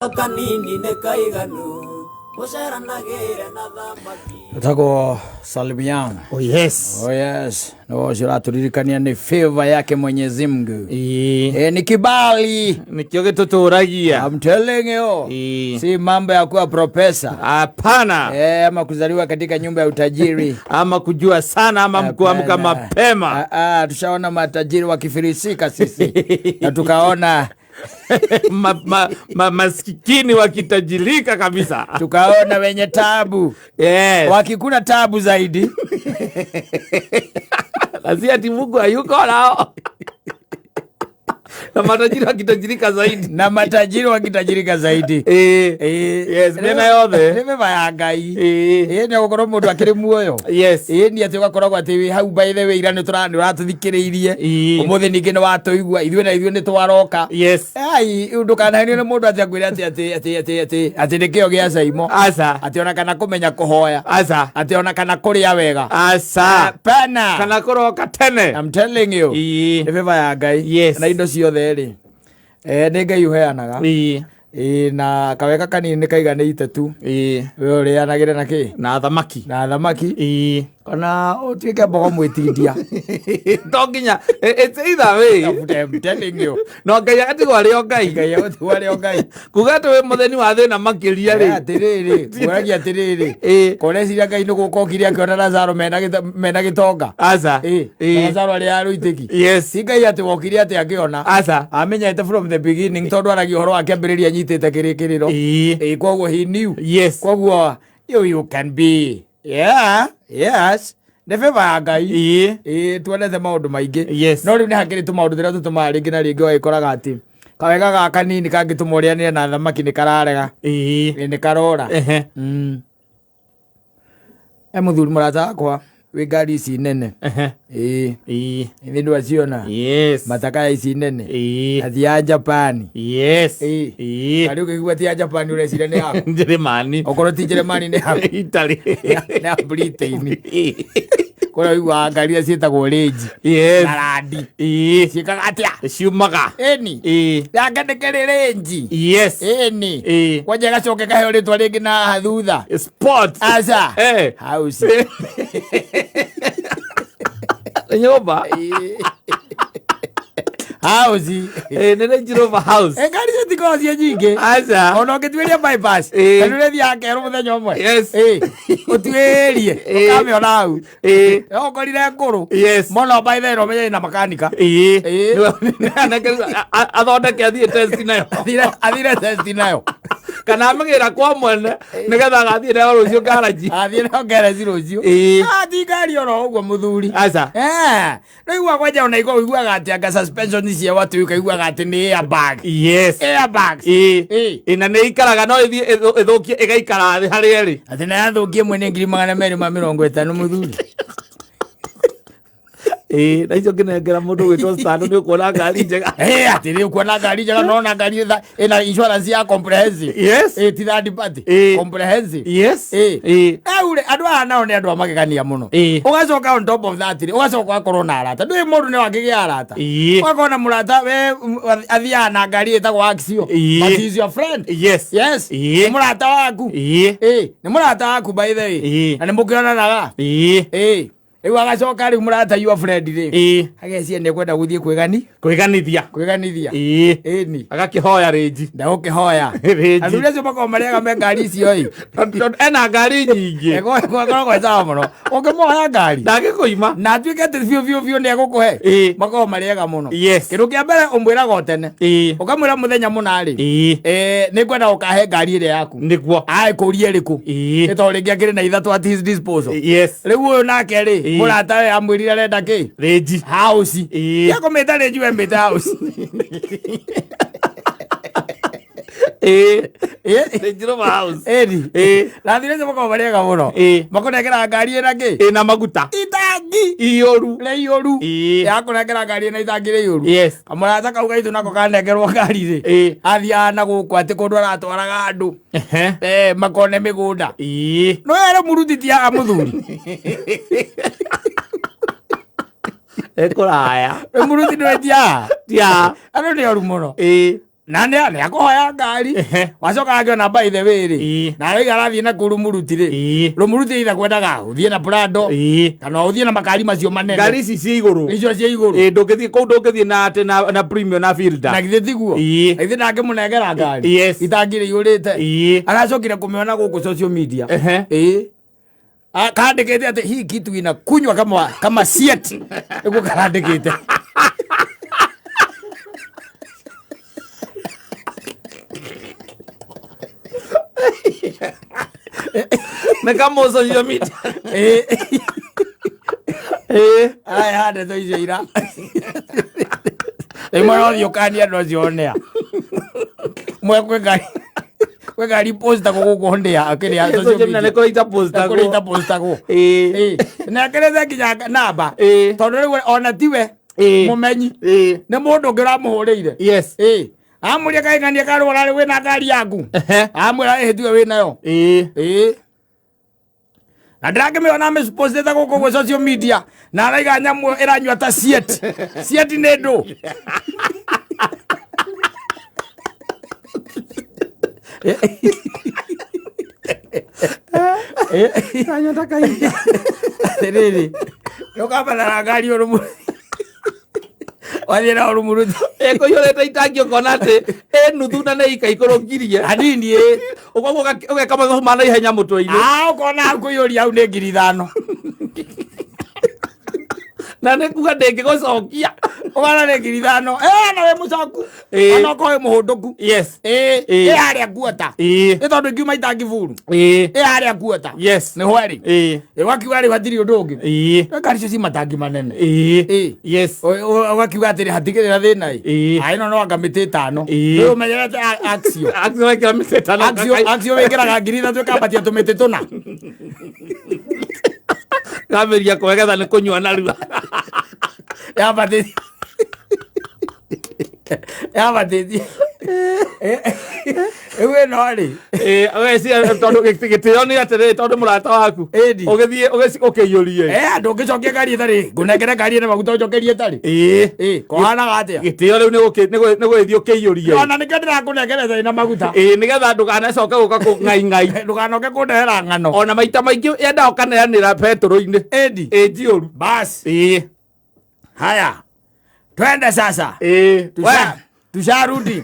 Kanini nĩ kaiganu mũceranagĩre na thamaki. Etagwo Salimian. Oh yes. Oh yes. Na ũcio ũratũririkania nĩ favor yake Mwenyezi Mungu. Ĩĩ. Eh, ni kibali. Nĩkĩo gĩtũtũragia. I'm telling you. Ĩĩ. Si mambo ya kuwa profesa. Hapana. Eh, ama kuzaliwa katika nyumba ya utajiri. Ama kujua sana ama kuamka Hapana. mapema. Ah, ah, tushaona matajiri wakifilisika sisi na tukaona Maskini wakitajirika kabisa. Tukaona wenye tabu Yes. wakikula tabu zaidi. Na si ati Mungu hayuko nao. Na matajiri wakitajirika zaidi. Na matajiri wakitajirika zaidi. Eh. Eh, Yes, mĩena yothe. nĩ mĩba ya Ngai. Eh. Ĩ nĩ gũkorwo mũndũ akĩrĩ muoyo. Yes. Ĩ nĩ atĩ ũgakoragwo atĩ wĩ hau, by the way, ira nĩ ũratũthikĩrĩirie. Ĩĩ. Ũmũthĩ ningĩ nĩ watũigua, ithuĩ na ithuĩ nĩ twaroka. Yes. Ai, ndũkanahenio nĩ mũndũ atĩ akwĩre atĩ atĩ atĩ atĩ atĩ atĩ nĩ kĩo gĩa Caimo. Aca. Atĩ ona kana kũmenya kũhoya. Aca. Atĩ ona kana kũrĩa wega. Aca. Pana. Kana kũroka tene. I'm telling you. Ĩĩ. Nĩ favor ya Ngai. Yes. Na indo ciothe rĩ. Eh, nĩ Ngai ũheanaga. Ĩĩ. Ĩĩ, na kawega kanini nĩ kaiganĩte tu. Ĩĩ. We ũrĩanagĩre na kĩ? Na thamaki. Na thamaki. Ĩĩ. Kana ũtuĩke mbogo mwĩtindia. To nginya it's either way. I'm telling you. No Ngai agatigwo arĩ o Ngai. Ngai agũtigwo arĩ o Ngai. Kuga atĩ wĩ mũtheni wa thĩna makĩria rĩ. Atĩrĩrĩ, ngũragia atĩrĩrĩ. Ĩĩ. Koreciria Ngai nĩ gũka okire akĩona Lazaro mena gĩtonga. Aca. Ĩĩ. Ĩĩ. Lazaro arĩ arũitĩki. Yes. Ti Ngai atĩ wokire atĩ akĩona. Aca. Amenyete from the beginning tondũ aragia ũhoro wa kĩambĩrĩria anyitĩte kĩrĩkĩrĩro. Ĩĩ. Ĩĩ, koguo he knew. Yes. Koguo you can be. Yeah, yes. Nĩ favor ya Ngai. Ĩĩ. Ĩĩ, tuonete maũndũ maingĩ. Yes. No rĩu nĩ hakĩrĩ tũmaũndũ tũrĩa tũtũmaga rĩngĩ na rĩngĩ ũgagĩkoraga atĩ kawega gaka kanini kangĩtũma ũrĩanĩre na thamaki nĩ kararega. Ĩĩ. Ĩĩ, nĩ karora. Ehe. E mũthuri mũrata wakwa wĩ ngari ici nene. Ehe. Ĩĩ. Ĩĩ. Nĩ ndwaciona. Yes. Matakaya ici nene. Ĩĩ. Na ti ya Japan. Yes. Ĩĩ. Ĩĩ. Tarĩu ũkĩigua ti ya Japan ũreciria nĩ yaku. Njĩrĩmani. Okorwo ti Njĩrĩmani nĩ yaku. Italy. Nĩ ya Britain. Kũrĩa ũiguaga ngari iria ciĩtagwo Range. Yes. Na Randi. Ĩĩ. Ciĩkaga atĩa? Ciumaga. Ĩni. Ĩĩ. Yake nĩ kĩrĩ Range. Yes. Ĩni. Ĩĩ. Kwanja ĩgacoka ĩkaheo rĩtwa rĩngĩ na thutha. Sport. Aca. Eh. House. Nyũmba. House. Ĩĩ, nĩ Range Rover house. Eh, ngari icio tikoragwo ciĩ nyingĩ. Aca. Ona ũngĩtuĩria bypass. Ĩĩ. Tondũ ũrĩthiaga kerũ mũthenya ũmwe. Yes. Ĩĩ. Ũtuĩrie. Ĩĩ. Ũkamĩona hau. Ĩĩ. No ũkorire ngũrũ. Yes. Mũno by the way, no ũmenye ĩna makanika. Ĩĩ. Ĩĩ. Athondeke athiĩ test nayo. Athire test nayo. Kana amĩgĩra kwa mwene nĩgetha agathiĩ nayo rũciũ ngaraji. Athiĩ nayo ngereci rũciũ. Ĩĩ. Ah, ti ngari oro ũguo mũthuri. Aca. Eh, rĩu kwanja ona igua ũiguaga atĩ anga suspension cia watu ũkaiguaga atĩ nĩ airbag. Yes. Airbags. Ĩĩ. Ĩĩ. Ĩ, na nĩ ikaraga no ĩthiĩ ĩthũkie ĩgaikara thĩ harĩa ĩrĩ. Atĩ na yathũkie ĩmwe nĩ 250,000 mũthuri. Ĩĩ, na icio ngĩnengera mũndũ gwĩtwo Stano nĩ ũkuona ngari njega. Eh, atĩ rĩu kuona ngari njega nona ngari ĩna insurance ya comprehensive. Yes. Ĩĩ, ti third party. Ĩĩ. Comprehensive. Yes. Ĩĩ. Ĩĩ. Rĩu rĩ, andũ aya nao nĩ andũ a magegania mũno. Ĩĩ. Ũgacoka on top of that rĩ, ũgacoka ũgakorwo na arata. Ndũĩ mũndũ nĩ wakĩgĩa arata. Ĩĩ. Ũgakorwo na mũrata we athiaga na ngari ĩtagwo Axio. Ĩĩ. But he is your friend. Yes. Yes. Ĩĩ. Nĩ mũrata waku. Ĩĩ. Ĩĩ, nĩ mũrata waku by the way. Ĩĩ. Na nĩ mũkĩonanaga. Ĩĩ. Ĩĩ. Rĩu agacoka rĩu mũrata your friend rĩ. Ĩĩ. Agecia nĩ ekwenda gũthiĩ kwĩgani Kwĩganithia. kwĩganithia. Ĩĩ. Ĩni. Agakĩhoya rĩnji. Ndagũkĩhoya. Rĩnji. Athuri acio makoragwo marĩaga me ngari icio ĩ. Tondũ ena ngari nyingĩ. Ĩkoragwo ĩ sawa mũno. Ũngĩmũhoya ngari. Ndangĩkũima. Na atuĩke atĩ biũ biũ biũ nĩ egũkũhe. Ĩĩ. Makoragwo marĩega mũno. Yes. Kĩndũ kĩa mbere ũmwĩraga o tene. Ĩĩ. Ũkamwĩra mũthenya mũna rĩ. Ĩĩ. Eh, nĩ ngwenda ũkahe ngari ĩrĩa yaku. Nĩguo. Aĩkũrie ĩrĩkũ. Ĩĩ. Nĩ tondũ rĩngĩ akĩrĩ na ithatũ at his disposal. Yes. Rĩu ũyũ nake rĩ, Ĩĩ. mũrata we amwĩrire arenda kĩ? Rĩnji. House. Ĩĩ. Yakũmĩta rĩnji we mĩte house. Ĩĩ. Ĩĩ. Range Rover house. Ĩni. Ĩĩ. Na athuri acio makoragwo marĩ ega mũno. Ĩĩ. Makũnengera ngari ĩna kĩ? Ĩna maguta. Itangi Iyũru. rĩiyũru. Ĩĩ. Yakũnengera ngari ĩna itangi rĩiyũru. Yes. Kamũrata kau gaitũ nako kanengerwo ngari rĩ. Ĩĩ. Athiaga na gũkũ atĩ kũndũ aratwaraga andũ. Ehe. Eh, makone mĩgũnda. Ĩĩ. No ere mũruti ti haha mũthuri. Ĩkũraya. Mũruti nĩwe ti haha. Tia. Andũ nĩ oru mũno. Ĩĩ. Na nĩ akũhoya ngari. Ehe. Wacoka akĩona by the way rĩ. Ĩĩ. Na arauga arathiĩ na kũu Rũmuruti rĩ. Ĩĩ. Rũmuruti either kwendaga ũthiĩ na Prado Ĩĩ. kana ũthiĩ na makari macio manene. Ngari ici cia igũrũ. Icio cia igũrũ. Ĩĩ, ndũngĩthiĩ kũu, ndũngĩthiĩ na atĩ na premium na fielder. Na githĩ tiguo? Ĩĩ. Na githĩ ndangĩmũnengera ngari? Yes. Itangĩrĩ iyũrĩte. Ĩĩ. Aracokire kũmĩona gũkũ social media. Ehe. Ĩĩ. Kaandĩkĩte atĩ hii kitu inakunywa kama sieti. Nĩguo karandĩkĩte. Nĩ kama social media. Ĩĩ. Ĩĩ. Aya ndeto icio ira. Rĩmwe no thiĩ ũkanie andũ acio onea. Mwe kwĩ ngari kwĩ ngari postagwo gũkũ Hondea kĩrĩa Social media nĩ kũrĩ itapostagwo. Kũrĩ itapostagwo. Ĩĩ. Ĩĩ. Na ekĩrĩte nginya namba. Ĩĩ. Tondũ rĩu ona tiwe Ĩĩ. mũmenyi Ĩĩ. nĩ mũndũ ũngĩ ũramũhũrĩire. Yes. Ĩĩ. Amũria kaing'ania karũa rarĩ wĩna ngari yaku. Ehe. Amwĩra ĩhĩ tiwe wĩnayo. Ĩĩ. Ĩĩ. Na ndĩrakĩmĩona amĩpostĩte gũkũ gwĩ social media na araiga nyamũ ĩyo ĩranyua ta sieti. Sieti nĩ ndũ. Kanyota kahinda. Atĩrĩrĩ, nĩũkabatara ngari ũrũmũ wathiĩ na ũrũmũrũti Ĩkũiyũrĩte itangi ũkona atĩ ĩ nuthu na nĩ ikaikũrũkirie. Hanini ĩ. Ũkoguo ũgeka mathabu ma naihenya mũtwe-inĩ. Ah, ũkona hau kũiyũria hau nĩ 5,000. Na nĩ kuga ndĩngĩgũcokia. Ũkona nĩ 5,000. Eh, na wĩ mũcoku. Ĩĩ. Ona okorwo wĩ mũhũndũku. Yes. Ĩĩ. Ĩĩ. Ĩ harĩa guota. Ĩĩ. Nĩ tondũ ingiuma itangi buru. Ĩĩ. Ĩ harĩa guota. Yes. Nĩ hwerĩ. Ĩĩ. Ĩ wakiuga rĩu hatirĩ ũndũ ũngĩ. Ĩĩ. Ngari icio ci matangi manene. Ĩĩ. Ĩĩ. Yes. Ũgakiuga atĩrĩ hatikĩrĩ na thĩna ĩ. Ĩĩ. Ĩ ĩno no anga mĩtĩ ĩtano. Ĩĩ. Rĩu ũmenyerete Axio. Axio wekĩra mĩtĩ ĩtano. Axio wĩkĩraga 3,000 ĩkambatia tũmĩtĩ tũna. Gambĩrĩria kwegetha nĩ kũnyua narua. Yambatĩtie. Yambatĩtie. Rĩu ĩno rĩ. Ĩĩ, ũgeciria tondũ gĩtĩo nĩ atĩrĩrĩ tondũ mũrata waku Ĩni. ũgĩthiĩ ũkĩiyũrie. Eh, ndũngĩcokia ngari ĩtarĩ. Ngũnengere ngari ĩna maguta ũnjokerie ĩtarĩ. Ĩĩ. Ĩĩ, kũhanaga atĩa? Gĩtĩo rĩu nĩ gũgĩthiĩ ũkĩiyũrie. Ona nĩkĩo ndĩrakũnengera ĩtarĩ na maguta. Ĩĩ, nĩgetha ndũkanacoke gũka kũng'aing'ai. Ndũkanoke kũndehera ng'ano. Ona maita maingĩ yendaga ũkaneanĩra betũrũ-inĩ. Ĩndi. Ĩĩ, njiyũru. Bas. Ĩĩ. Haya. Twende sasa. Ĩĩ. Tusharudi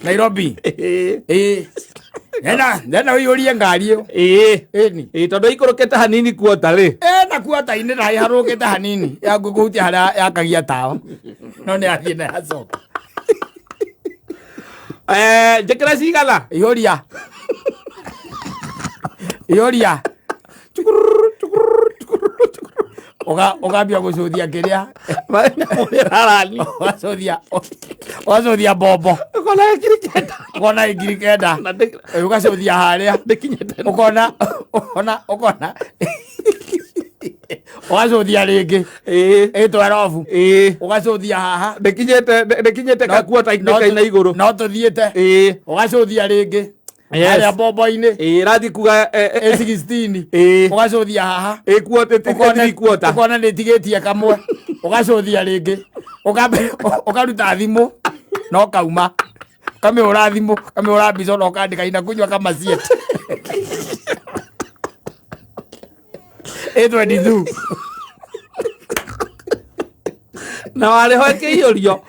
Nairobi. Ĩĩ. Ĩĩ. Nenda ũiyũrie ngari ĩyo. Ĩĩ. Ĩni. Ĩĩ, tondũ ĩikũrũkĩte hanini kuota rĩ. Ĩ na kuota-inĩ na ĩharũrũkĩte hanini ya kũhutia harĩa yakagia tawa. No nĩ yathiĩ na yacoka. Njĩkĩre cigana? Ihũria. Ihũria. Ũkambia gũcũthia kĩrĩa. Ũrarani. Ũgacũthia mbombo. Ũkona 9,000. Ũkona 9,000. Na ndĩ- Ũgacũthia harĩa. ndĩkinyĩte. Ũkona ũkona ũkona ũgacũthia rĩngĩ. Ĩĩ. Ĩ 12. Ĩĩ. Ũgacũthia haha. Ndĩkinyĩte gakuota kaina igũrũ. No tũthiĩte. Ĩĩ. Ũgacũthia rĩngĩ. Yes. Harĩa mbombo-inĩ. Ĩĩ, ĩrathiĩ kuga Ĩ 16. Ĩĩ. Ũgacũthia haha. Ĩ kuota ĩthiĩ kuota. Ũkona nĩ ĩtigĩtie kamwe. Ũgacũthia rĩngĩ. Ũkaruta thimũ na ũkauma. Ũkamĩhũra thimũ, ũkamĩhũra mbica na ũkandĩka inakunywa kama sieti. Ĩ 22. Na warĩ ho ĩkĩiyũrio.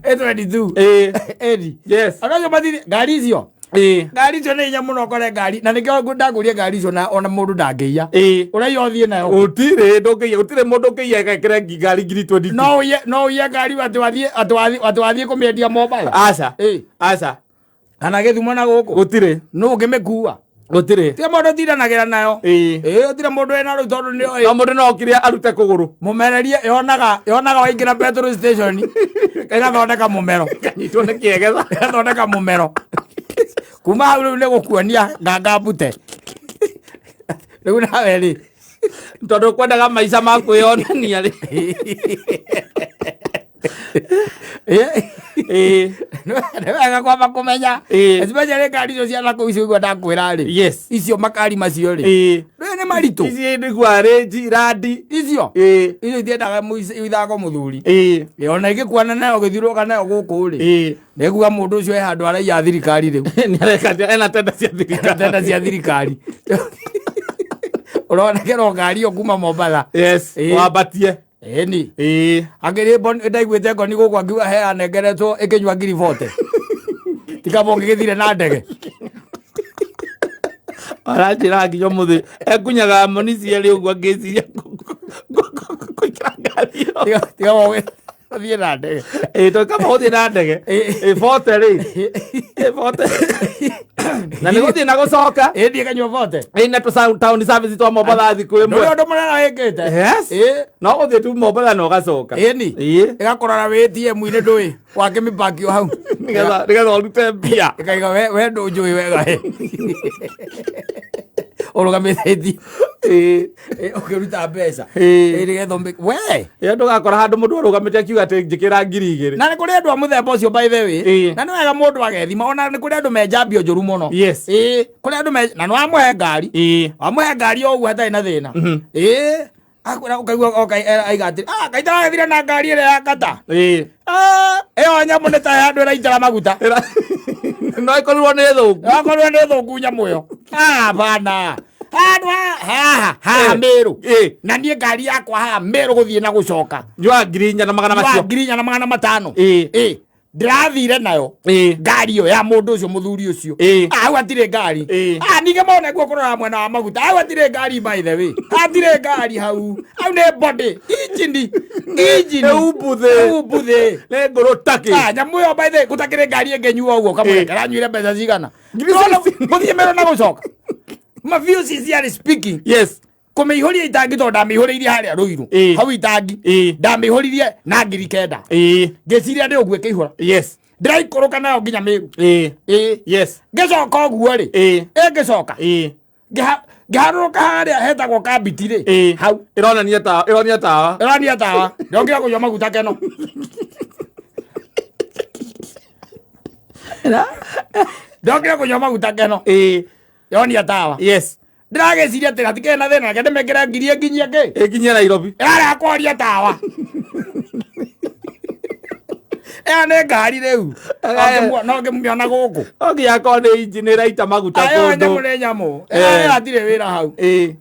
Ĩ 22. Ĩĩ. Ĩni. Yes. Andũ acio matirĩ ngari icio. Ĩĩ. Ngari icio nĩ hinya mũno ũkore ngari na nĩkĩo ndagũrire ngari icio na ona mũndũ ndangĩiya. Ĩĩ. Ũraiya ũthiĩ nayo. Gũtirĩ ndũngĩiya, gũtirĩ mũndũ ũngĩiya egekĩre ngari 22,000. No ũiye no ũiye ngari atĩ wathiĩ atĩ wathiĩ atĩ wathiĩ kũmĩendia Mobile. Aca. Ĩĩ. Aca. Kana Gĩthumo na gũkũ. Gũtirĩ. Nũ ũngĩmĩkua? Gũtirĩ. Tiga mũndũ ũtindanagĩra nayo. Ĩĩ. Ĩĩ gũtirĩ mũndũ wĩna rĩu tondũ nĩ No mũndũ no okire arute kũgũrũ. Mũmererie yonaga yonaga waingĩra petrol station ĩgathondeka mũmero. Kanyitwo nĩ kĩegetha. Ĩgathondeka mũmero. Kuma hau rĩu nĩ gũkuonia nganga mbute. Rĩu nawe rĩ. Tondũ kwendaga maica ma kwĩyonania rĩ. Ĩĩ. Nĩ wega kwamba kũmenya. Ĩĩ. Especially ngari icio cia nakũu icio igua ndakwĩra rĩ. Yes. Icio makari macio rĩ. Ĩĩ. Rĩ nĩ maritũ. Ici nĩguo range randi. Icio. Ĩĩ. Icio itiendaga ithako mũthuri. Ĩĩ. Ĩ, ona ingĩkuana nayo gĩthiũrũrũka nayo gũkũ rĩ. Ĩĩ. Nĩkuga mũndũ ũcio he handũ araiya thirikari rĩu. Nĩareka atĩa? Ena tenda cia thirikari. Tenda cia thirikari. Ũronekerwo ngari ĩyo kuma Mombatha. Yes. Ĩĩ. Wambatie. Ĩni. Ĩĩ. Angĩrĩ ndaiguĩte ngoni gũkũ angiuga he anengeretwo ĩkĩnyua ngiri bote. Tikaba ũngĩgĩthire na ndege. Aranjĩra nginya ũmũthĩ ekunyaga moni cierĩ ũguo angĩciria kũingĩra ngari ĩyo. Tiga ũgĩthiĩ na ndege. Ĩĩ to kaba gũthiĩ na ndege. Ĩĩ. Ĩĩ bote rĩ. Ĩĩ bote. Na nĩ gũthiĩ na gũcoka. Ĩĩ thiĩ kanyua bote. Ĩĩ na tũ town service twa Mombatha thikũ Ndũrĩ ĩmwe. ũndũ mũnene wĩkĩte. Yes. Ĩĩ. No gũthiĩ tu Mombatha na ũgacoka. Ĩni. Ĩĩ. Ĩgakũrora wĩ ATM-inĩ ndũĩ. Wakĩmĩpakio hau. Nĩgetha ũrute mbia. Ĩkaiga we ndũnjũĩ wega ĩ. Ũrũgamĩte ATM. Ĩĩ. Ĩ, ũkĩruta mbeca. Ĩĩ. Ĩ, nĩgetha we. Ĩĩ ndũgakora handũ mũndũ arũgamĩte akiuga atĩ njĩkĩra 2000. Na nĩ kũrĩ andũ a mũthemba ũcio by the way. Ĩĩ. Na nĩ wega mũndũ agethima ona nĩ kũrĩ andũ me njambio njũru mũno. Yes. Ĩĩ, kũrĩ andũ me na nĩ wamũhe ngari. Ĩĩ. Wamũhe ngari o ũguo hatarĩ na thĩna. Ĩĩ. Akwĩra ũkaigua oka aiga atĩrĩ, ah kaita wagĩthire na ngari ĩrĩa ya kata. Ĩĩ. Ah, ĩyo nyamũ nĩ ta ya andũ ĩraitĩra maguta. No ĩkorirwo nĩ thũku. Akorwo nĩ thũku nyamũ ĩyo. Ah, bana. Handũ haha haha Ĩĩ. Meru. Ĩĩ. Na niĩ ngari yakwa haha Meru gũthiĩ na gũcoka. Nyua 4500 Wa macio. 4500. Ĩĩ. Ĩĩ. Ndĩrathire nayo. Ĩĩ. Ngari ĩyo ya mũndũ ũcio mũthuri ũcio. Ĩĩ. Ah, hau hatirĩ ngari. Ĩĩ. Ah, ningĩ mone guo kũrora mwena wa maguta. Hau hatirĩ ngari by the way. Hatirĩ ngari hau. Hau nĩ body. Injini. Injini. Nĩ umbuthĩ. Umbuthĩ. Nĩ ngũrũ takĩ. Ah, nyamũ ĩyo by the way gũtakĩrĩ ngari ĩngĩnyua ũguo kamũreke aranyuire mbeca cigana. 16. Gũthiĩ Meru na gũcoka. Mabiũ sincerely speaking. Yes. Kũmĩihũria itangi tondũ ndamĩihũrĩirie harĩa Rũirũ. Ĩĩ. Hau itangi. Ĩĩ. Ndamĩihũririe na 9,000. Ĩĩ. Ngĩciria ndĩ ũguo ĩkĩihũra. Yes. Ndĩraikũrũka nayo nginya Meru. Ĩĩ. Ĩĩ. Yes. Ngĩcoka ũguo rĩ. Ĩĩ. Ĩ ngĩcoka. Ĩĩ. Ngĩharũrũka harĩa hetagwo kambiti rĩ. Ĩĩ. Hau. Ĩronania tawa, ĩronia tawa. Ĩronia tawa. Ndokire kũnyua maguta keno. Ndokire kũnyua maguta keno. Ĩĩ. Yonia tawa. Yes. Ndĩragĩciria atĩ hatikĩrĩ na thĩna reke ndĩmĩkĩre ngiri ĩnginyie kĩ. Ĩkinyie Nairobi. Ĩrarega kwaria tawa. Ĩyo nĩ ngari rĩu. No ngĩmĩona gũkũ. No nginya akorwo nĩ injini ĩraita maguta Ayo nyamũ kũndũ. nĩ nyamũ. Eh. Ĩyo hatirĩ wĩra hau. Ĩĩ.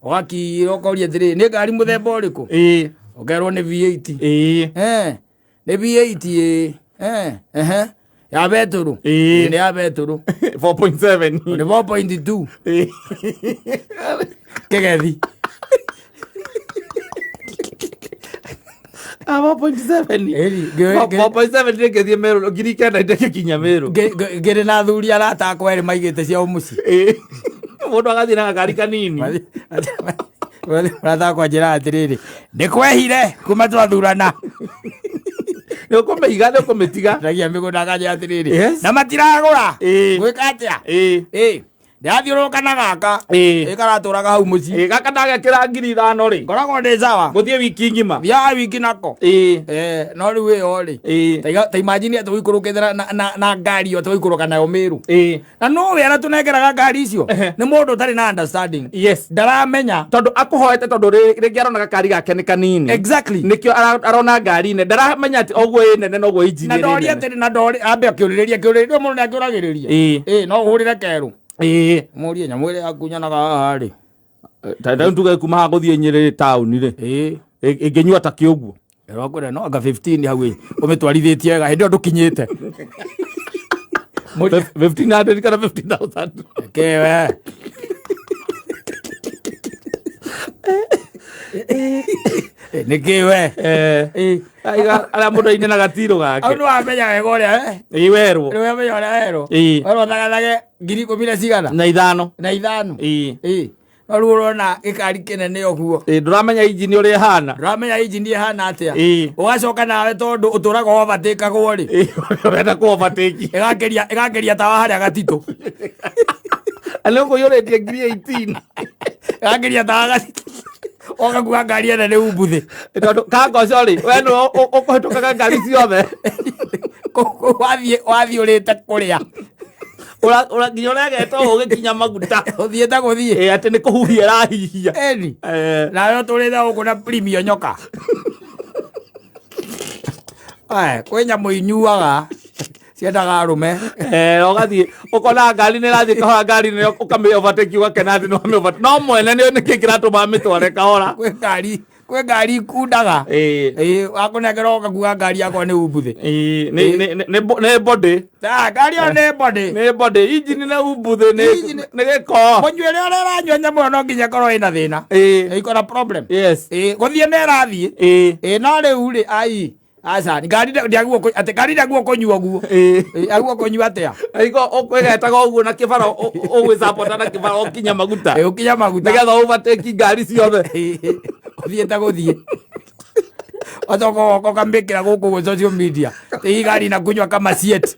Ũgakira ũkoria atĩrĩ nĩ ngari mũthemba ũrĩkũ? Ĩĩ. Ũkerwo nĩ V8. Ĩĩ. Eh, nĩ V8 ĩĩ. Eh, ehe. Ya betũrũ. Ĩĩ. Nĩ ya betũrũ. 4.7. Nĩ 4.2 Ĩĩ. kĩgethi. Ah, 4.7. Ĩni, 4.7 ndĩngĩthiĩ Meru, 9,000 ndĩngĩkinya Meru. Ngĩrĩ na athuri arata akwa erĩ maigĩte ciao mũciĩ. Ĩĩ. Mũndũ agathiĩ na gakari kanini. Mũrata wakwa njĩraga atĩrĩrĩ nĩ kwehire kuma twathurana Nĩ ũkũmĩiga, nĩ ũkũmĩtiga. ndagia mĩgũnda akanjĩra atĩrĩrĩ Yes. na matiragũra Ĩĩ. gwĩka atĩa Ĩĩ. Ĩĩ, ndĩrathiũrũrũka na gaka Ĩĩ. Ĩ karatũraga hau mũciĩ Ĩĩ, gaka ndagekĩra 5,000 rĩ. ngoragwo ndĩ sawa Gũthiĩ wiki ng'ima. thiaga wiki nako Ĩĩ. Eh, no rĩu ĩyo rĩ Ĩĩ. ta imagine atĩ ũikũrũkĩte na ngari ĩyo tũikũrũka nayo Meru Ĩĩ. na no we arĩa tũnengeraga ngari icio Ehe. nĩ mũndũ ũtarĩ na understanding Yes. ndaramenya Tondũ akũhoete tondũ rĩngĩ arona gakari gake nĩ kanini. Exactly. Nĩkĩo arona ngari nene. Ndaramenya atĩ oguo ĩ nene noguo injini na ĩrĩ ndori nene. atĩrĩ na ndori ambe akĩũrĩrĩria kĩũrĩrĩria mũndũ nĩ akĩũragĩrĩria Ĩĩ. ĩĩ no ũhũrĩre kerũ Ĩĩ. mũrie nyamũ ĩrĩa yaku nyonaga haha rĩ Ta rĩu tuge kuma haha gũthiĩ Nyĩrĩ taũni rĩ. ĩĩ Ĩngĩnyua ta kĩ ũguo. ĩrokwĩra no anga 15 hau ĩ ũmĩtwarithĩtie wega hĩndĩ ĩyo ndũkinyĩte 1500 kana 15,000. kewe nĩ kĩwe Eh. Aiga arĩa mũndũ aine na gatirũ au gake. nĩ wamenya wega ũrĩa Ĩĩ werwo. nĩ wamenya ũrĩa werwo Ĩĩ. werwo thagathage 15 Na ithano. na ithano Ĩĩ. ĩĩ no rĩu ũrona gĩkari kĩnene ũguo Ĩĩ ndũramenya injini ũrĩa ĩhana. ndũramenya injini ĩhana atĩa Ĩĩ. ũgacoka nawe tondũ ũtũraga overtakagwo rĩ Ĩĩ ũrenda kũ overtake. ĩgakĩria ĩgakĩria tawa harĩa gatitũ Na nĩ ũkũiyũrĩtie 18,000. ĩgakĩria tawa gatitũ Ũgakua ngari ene nĩ umbuthĩ. Tondũ kangoco rĩ, we nĩwe ũkũhĩtũkaga ngari ciothe. Kũu wathiĩ ũrĩte kũrĩa. Nginya ũregeta ũũ ũgĩkinya maguta. Ũthiĩte gũthiĩ. Ĩ atĩ nĩ kũhuhia ĩrahihia. Eni. Nawe ũtũrĩte gũkũ na premium nyoka. Aya, kwĩ nyamũ inyuaga ciendaga arũme. Ũgathiĩ ũkona ngari nĩ ĩrathiĩ kahora, ngari nĩ ũkamĩ overtake ũgakena atĩ nĩ wamĩ overtake. No mwene nĩ nĩkĩ kĩratũma amĩtware kahora. Kwĩ ngari ikundaga. Ĩĩ, wakũnengera ũgakua ngari yakwa nĩ umbuthĩ. Nĩ body. Ah, ngari ĩyo nĩ body. Nĩ body, injini nĩ umbuthĩ, nĩ gĩko. Mũnyuĩre ũrĩa ũranyua nyamũ ĩyo no nginya ĩkorwo ĩna thĩna. Ĩko na problem. Yes. Ĩĩ, gũthiĩ nĩ ĩrathiĩ. Ĩĩ, no rĩu rĩ, ai, aca, ngari ndĩagĩrĩirwo atĩ ngari ndĩagĩrĩirwo kũnyua ũguo. Ĩĩ, agĩrĩirwo kũnyua atĩa? Ĩko ũkwĩgetaga ũguo na kĩbara, ũgwĩcapota na kĩbara ũkinye maguta. Ĩĩ, ũkinye maguta. Nĩgetha overtake ngari ciothe. Ũthiĩte gũthiĩ. Wacoka ũgoka ũkamĩkĩra gũkũ gwĩ social media. Hii gari inakunywa kama sieti.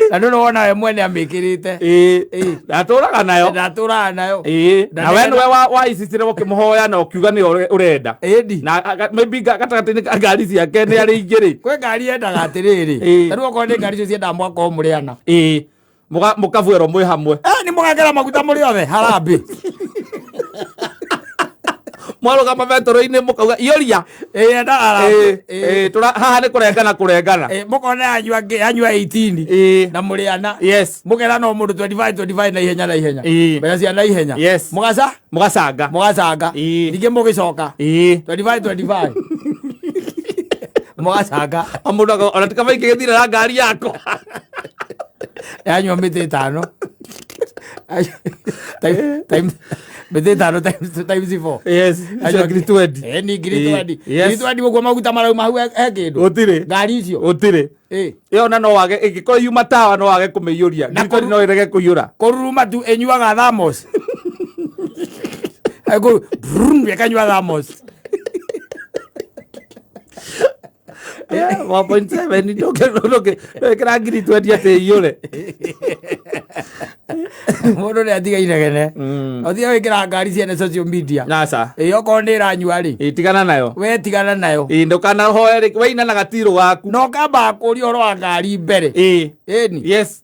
Na ndũrĩ wona we mwene amĩkĩrĩte. Ĩĩ. Ndatũraga nayo. Ndatũraga nayo. Ĩĩ. Na we nĩwe waicicire ũkĩmũhoya na ũkiuga nĩyo ũrenda. Ĩndi. Na maybe gatagatĩ-inĩ ka ngari ciake nĩ arĩ igĩrĩ. Kwĩ ngari yendaga atĩrĩrĩ. Ĩĩ. Ta rĩu okorwo nĩ ngari icio ciendaga mũgakorwo mũrĩ ana. Ĩĩ. Mũkabuĩrwo mwĩ hamwe. Nĩ mũgekĩra maguta mũrĩ othe harambĩ. Mwarũgama betũrũ-inĩ mũkauga iyũria. Ĩĩ, endaga harambĩ. Ĩĩ, haha nĩ kũrengana kũrengana. Ĩĩ, mũkona yanyua ngĩ, yanyua 18. Ĩĩ. Na mũrĩ ana. Yes. Mũkera no mũndũ 25, 25 na ihenya na ihenya. Ĩĩ. Mbeca cia na ihenya. Yes. Mũgaca? Mũgacanga. Mũgacanga. Ĩĩ. Ningĩ mũgĩcoka. Ĩĩ. 25, 25. Mũgacanga. O mũndũ ona ti kaba ingĩgĩthira na ngari yakwa. Yanyua mĩtĩ ĩtano. Time, mĩtĩ ĩtano times 4. Yes. Anyua Ngiri twenty. Ĩĩ, ni ngiri Ĩĩ. twenty. Yes. Ngiri twenty ũguo maguta marauma hau he kĩndũ. Gũtirĩ. Ngari icio. Gũtirĩ. Ĩĩ. Ĩyo na no wage, ĩngĩkorwo yuma tawa no wage kũmĩiyũria. Na Ngiri twenty no ĩrege kũiyũra. Kũruruma tu ĩnyuaga thermos. Ĩkũ, brrrr, ĩkanyua thermos. 1.7 ndũngĩkĩra ngiri twenty atĩ ĩiyũre. Mũndũ nĩ atiga inegene. Ũtige gwĩkĩra ngari ciene social media. Aca. Ĩĩ, okorwo nĩ ĩranyua rĩ. Ĩĩ, tigana nayo. We tigana nayo. Ĩĩ, ndũkanahoe rĩ, we ina na gatirũ gaku. Na ũkambaga kũria ũhoro wa ngari mbere. Ĩĩ. Ĩni. Yes.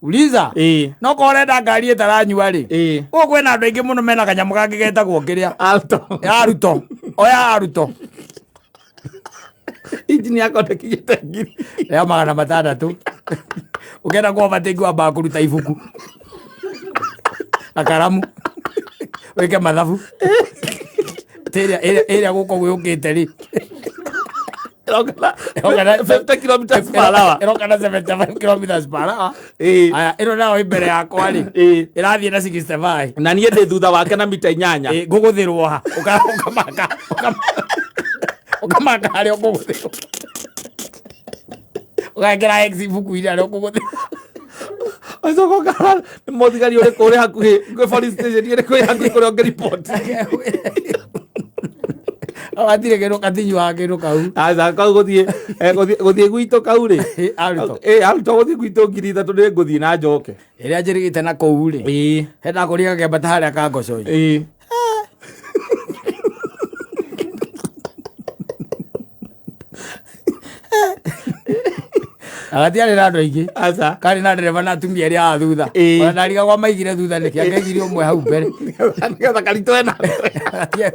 Uliza. Ĩĩ. No korwo ũrenda ngari ĩtaranyua rĩ. Ĩĩ. Gũkũ kwĩna andũ aingĩ mũno mena kanyamũ kangĩ getagwo kĩrĩa. Alto. Aruto. Oya aruto. Injini yakwa ndĩkinyĩte ngiri. Ya 600. Ũkĩenda kũ overtake wambaga kũruta ibuku. Na karamu. Wĩke mathabu. Ĩrĩa gũkũ gwĩũkĩte rĩ. Ĩroka Ĩroka na 50 kilometers per hour. Ĩroka na 75 kilometers per hour. Ĩĩ. Aya, ĩno nayo ĩ mbere yakwa rĩ. Ĩĩ. Ĩrathiĩ na 65. Na niĩ ndĩ thutha wake na mita 8. Ĩĩ, ngũgũthĩrwo ha? Ũkamaka, ũkamaka harĩa ũkũgũthĩrwo. Ũgekĩra X ibuku-inĩ harĩa ũkũgũthĩrwo. Ũcoka ũkarora nĩ mũthigari ũrĩkũ ũrĩ hakuhĩ, kwĩ police station ĩrĩkũ ĩ hakuhĩ kũrĩa ũngĩriboti. Gatirĩ kĩndũ gatinyuaga kĩndũ kau. Aca, kau gũthiĩ gwitũ kau rĩ. Ĩ, arutwo. Ĩ, arutwo gũthiĩ gwitũ ngiri ithatũ nĩ ngũthiĩ na njoke. Ĩrĩa njĩrĩgĩte na kũu rĩ. Ĩ. He ndakũrire gakĩambata harĩa ka Ngocoi. Ĩ. Na gatiarĩ na andũ aingĩ. Aca. Karĩ na ndereba na atumia arĩa a thutha. Ĩ. Ona ndarigagwo maigire thutha nĩkĩ, angeigire ũmwe hau mbere. Nĩgetha karitũhe na mbere.